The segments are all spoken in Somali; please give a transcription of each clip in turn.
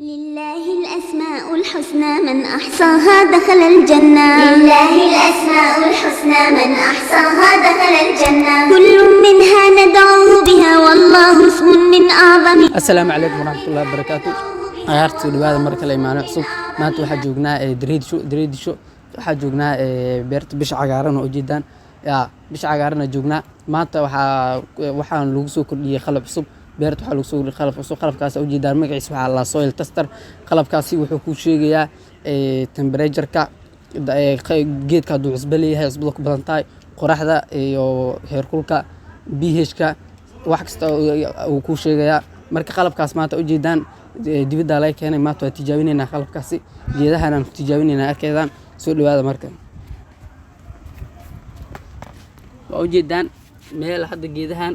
لله الأسماء الحسنى من أحصاها دخل الجنة. لله الأسماء الحسنى من أحصاها دخل الجنة. كل منها ندعو بها والله اسم من أعظم. Asalaamu calaykum waraxmatullahi wabarakaatu. Ciyaarta soo dhawaada mar kale, imaano cusub. Maanta waxaa joognaa Dareedisho. Dareedisho waxaa joognaa beerta Bisha Cagaaran oo ujeedaan ya Bisha Cagaaran joognaa. Maanta waxaan lagu soo kordhiyey qalab cusub beerta. Waxaa lagu soo kordhiyey qalab cusub. Qalabkaas ujeedaan magaciisa waxaa la soil tester. Qalabkaasi wuxuu kuu sheegayaa temperature-ka geedka, hadduu cusbo leeyahay, cusbada ku badan tahay, qoraxda iyo heerkulka, pH-ka, wax kasta uu kuu sheegayaa. Marka qalabkaas maanta ujeedaan dibadda laga keenay. Maanta waa tijaabinaynaa qalabkaasi, geedahan ku tijaabinaynaa, arkaydaan. Soo dhawaada. Marka waa ujeedaan meel hadda geedahan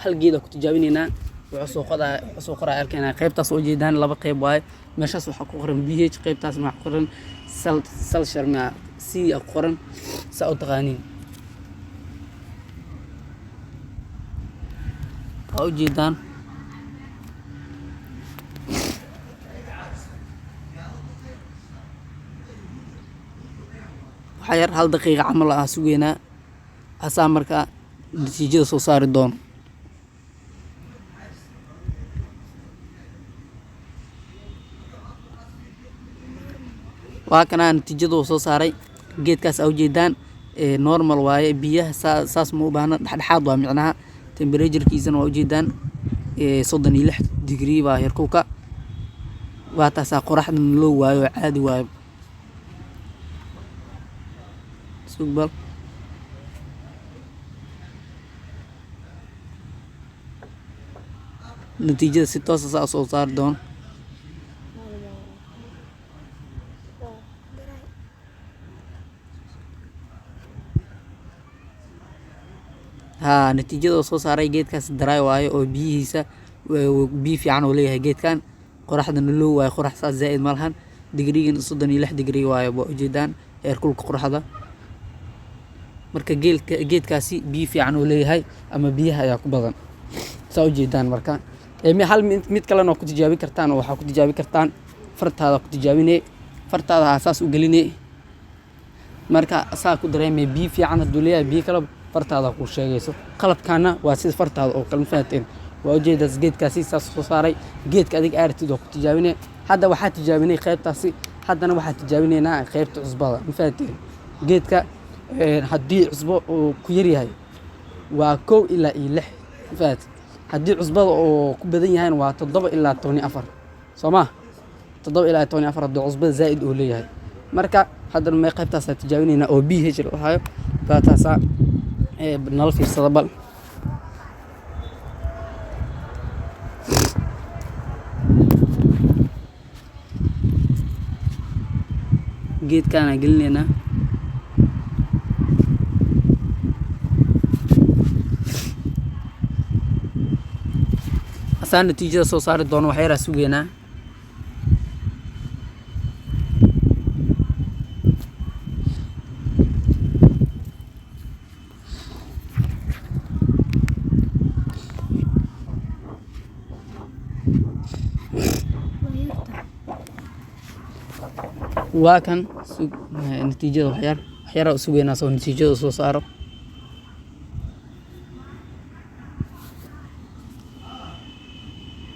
hal geed ku tijaabinaynaa. Wuxuu soo qodaa, wuxuu soo qoraa, arkaynaa. Qaybtaas waa ujeedaan, laba qayb waaye. Meeshaas waxaa ku qoran pH, qaybtaasna waxaa ku qoran sal sulfur ma C ku qoran, saa u taqaaniin. Waa ujeedaan, waxaa yar hal daqiiqa camal ah sugeynaa, asaa markaa natiijada soo saari doono. Waa kanaa natiijada uu soo saaray. Geedkaas aa ujeedaan normal waaye, biyaha saas ma u baahna, dhexdhexaad waa micnaha. Temperaturekiisana waa ujeedaan, 36 degree baa heerkulka. Waa taasaa, qoraxdana loo waayo, caadi waayo. Sug bal. Natiijada si toos ah saa soo saari doono. Haa, natiijada uu soo saaray, geedkaas dry waaye oo biyihiisa biyo fiican uu leeyahay geedkan. Qoraxdana loo waayo, qorax saas zaaid ma lahan. Digrigan 36 degree waaye, waa ujeedaan heerkulka qoraxda. Marka geelka geedkaasi biyo fiican uu leeyahay ama biyaha ayaa ku badan, saa ujeedaan. Marka hal mid kalena waa ku tijaabin kartaan oo waxaa ku tijaabin kartaan fartaada ku tijaabine. Fartaada aa saas u geline, marka saa ku dareemay biyo fiican hadduu leeyahay, biyo kale fartaada kuu sheegayso. Qalabkaana waa sida fartaada oo kale, ma fahanteen? Waa ujeedaas, geedkaasi saas soo saaray. Geedka adig aaratid waa ku tijaabine. Hadda waxaa tijaabinay qaybtaasi, haddana waxaa tijaabinaynaa qaybta cusbada, ma fahanteen? Geedka haddii cusbo uu ku yar yahay waa 1 ilaa iyo 6, ma fahanteen? Haddii cusbada uu ku badan yahayna waa 7 ilaa 14, soo ma? 7 ilaa 14 haddii cusbada zaa'id uu leeyahay. Marka haddana mee qaybtaasaa tijaabinaynaa oo pH la dhahayo. Qaybtaasaa nala fiirsada bal. Geedkaana gelinaynaa. Asaa natiijada soo saari doono, wax yaraa sugeynaa. Waa kan, sug natiijada. Wax yar, wax yaraa sugeynaa soo natiijada soo saaro.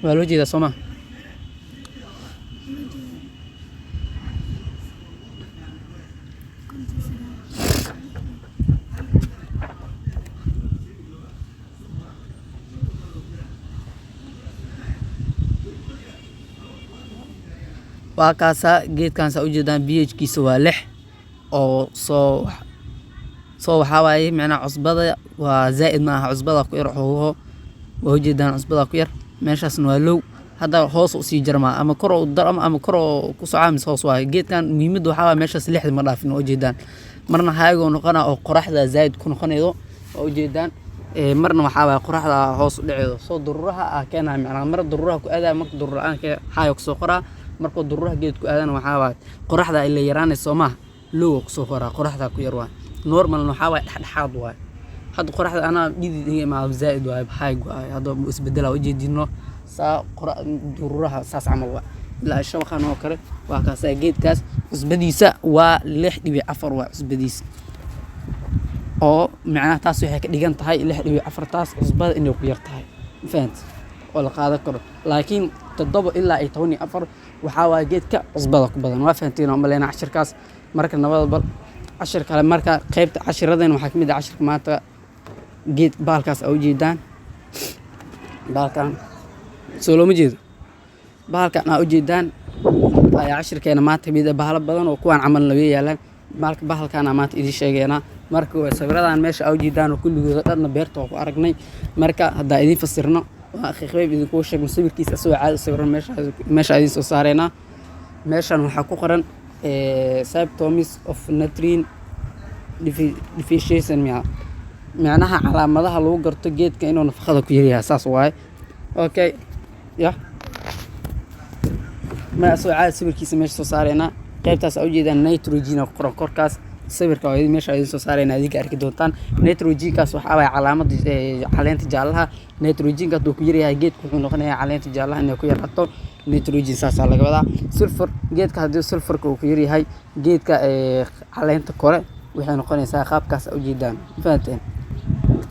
Waa loo jeedaa, soo ma? Waa kaasaa geedkan, saa ujeedaan, pH-kiisa waa 6 oo soo waxaa waaye micnaha cusbada waa zaa'id ma aha, cusbada ku yar xoogaho. Waa ujeedaan, cusbada ku yar. Meeshaasna waa low. Hadda hoos usii jarmaa ama kor u dar ama kor oo ku socaa mise hoos waaye geedkan. Muhiimadda waxaa waaye meeshaas 6-da ma dhaafin. Waa ujeedaan, marna haygoo noqona oo qoraxda zaa'id ku noqonaydo, waa ujeedaan. Marna waxaa waaye qoraxda hoos u dhaceedo, soo daruuraha aa keenaya micnaha. Mar daruuraha ku aadaya, marka daruur la-aan hayo kusoo qoraa. Markuu daruuraha geed ku aadana waxaa waaye qoraxda ila yaraanaysa, soo maaha? Low kusoo qoraa, qoraxda ku yar waaye. Normalna waxaa waaye dhexdhexaad waaye. Hadda qoraxda anaa dhidid iga imaado zaa'id waaye, high waaye. Hadda isbedela ujeedino saa daruuraha saas camal waaye. Ilaa shabaqan oo kale waa kaasaa. Geedkaas cusbadiisa waa 6.4, waa cusbadiisa oo macnaha taas waxay ka dhigan tahay 6.4 taas cusbada inay ku yar tahay, ma fahanti, oo la qaadan karo. Laakiin 7 ilaa iyo 14 waxaa waaye geedka cusbada ku badan. Waa fahantiin oo maleyna cashirkaas. Marka nabada bal cashir kale. Marka qaybta cashiradeen waxaa kamid ah cashirka maanta geed bahalkaas aa ujeedaan. Bahalkan soo looma jeedo, bahalkan aa ujeedaan ayaa cashirkeena maanta kamid ah. Bahalo badan oo kuwaan camalna way yaalaan. Bahalka bahalkaana maanta idiin sheegeynaa. Marka waa sawiradan meesha aa ujeedaan oo kulligooda dhanna beerta waa ku aragnay. Marka haddaa idiin fasirno, waa qeyb idinkugu sheegno sawirkiisa asagoo caadi u sawiran meesha idiin soo saareynaa. Meeshan waxaa ku qoran symptoms of nutrient deficiency miya, macnaha calaamadaha lagu garto geedka inuu nafaqada ku yaryahay, saas waaye. Okay, ya ma asagoo caadi sawirkiisa meesha soo saareynaa. Qaybtaas aa ujeedaan nitrogen aa ku qoran korkaas sawirka waa meesha idin soo saarayna, idinka arki doontaan. Nitrogenkaas waxaa waaye calaamada caleenta jaalaha. Nitrogenka hadduu ku yaryahay, geedka wuxuu noqonayaa caleenta jaalaha inay ku yaraato. Nitrogen saasaa laga wadaa. Sulfur, geedka haddii sulfurka uu ku yaryahay, geedka caleenta kore waxay noqonaysaa qaabkaas aa ujeedaan, ma fahanteen?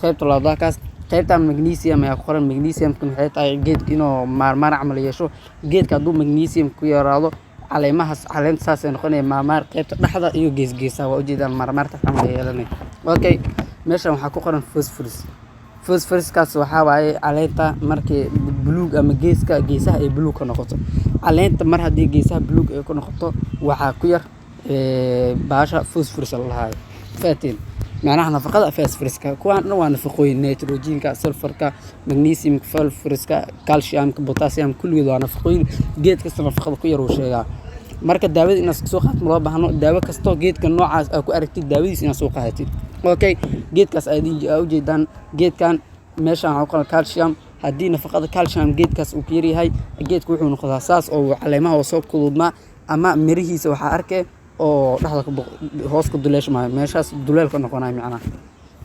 Qaybta labaad waa kaas. Qaybtan magnesium ayaa ku qoran. Magnesiumka maxay tahay? Geedka inuu maarmaar camal yeesho. Geedka hadduu magnesium ku yaraado, caleemahaas caleenta saasay noqonaya, maarmaar qaybta dhexda iyo gees geesaha waa ujeedaan, maarmaarta camal ay yeelanay. Okay, meeshan waxaa ku qoran phosphorus. Phosphoruskaas waxaa waaye caleenta markii buluug ama geeska geesaha ay buluug ka noqoto. Caleenta mar haddii geesaha buluug ay ku noqoto, waxaa ku yar baasha phosphorus la dhahayo, fahanteen? Macnaha nafaqada phosphoruska. Kuwaan dhan waa nafaqooyin: nitrogenka, sulfurka, magnesiumka, phosphoruska, calciumka, potassium, kulligood waa nafaqooyin. Geed kasta nafaqada ku yar uu sheegaa. Marka daawada inaad soo qaadato ma loo baahno. Daawo kasto geedka noocaas aa ku aragtid, daawadiis inaad soo qaadatid. Okay, geedkaas aa ujeedaan, geedkan meeshan waxaa ku qoran calcium. Haddii nafaqada calcium geedkaas uu ku yaryahay, geedka wuxuu noqdaa saas oo caleemaha oo soo kuduudmaa ama mirihiisa waxaa arkee oo dhexda hoos ku duleeshmaayo, meeshaas duleel ka noqonayo. Macnaha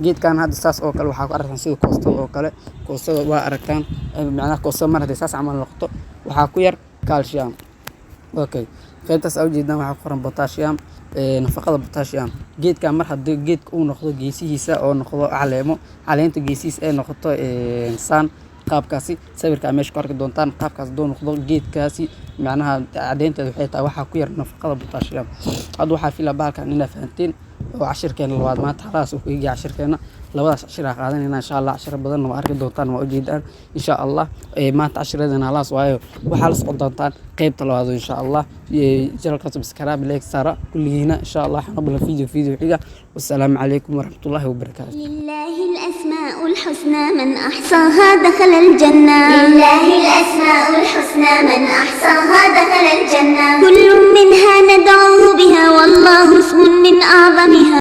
geedkan hadda saas oo kale waxaa ku aragtaan sida koostada oo kale. Koostada waa aragtaan, macnaha koostada mar hadday saas camal noqoto, waxaa ku yar calcium. Okay, qaybtaas aa ujeedaan waxaa ku qoran potassium, nafaqada potassium. Geedkan mar haddii geedka uu noqdo geesihiisa oo noqdo caleemo, caleenta geesihiisa ay noqoto saan qaabkaasi sawirka aa meesha ku arki doontaan, qaabkaas hadduu noqdo geedkaasi, macnaha caddeynteeda waxay tahay waxaa ku yar nafaqada potassium. Hadda waxaa filaa bahalkan inaa fahanteen oo cashirkeena labaad maanta halahaas uu ku egyahay. Cashirkeena labadaas cashir aa qaadanayna insha Allah. Cashiro badanna waa arki doontaan, waa ujeedaan insha Allah. Maanta cashiradena halahaas waayo. Waxaa la socon doontaan qeybta labaad insha Allah. Channelka subscribe, like saara kulligiina insha Allah. Waxaan u balan video xiga. Wassalaamu calaykum waraxmatullaahi wabarakaatu. لله الأسماء الحسنى من أحصاها دخل الجنة. لله الأسماء الحسنى من أحصاها دخل الجنة. كل منها ندعوه بها والله اسم من أعظمها.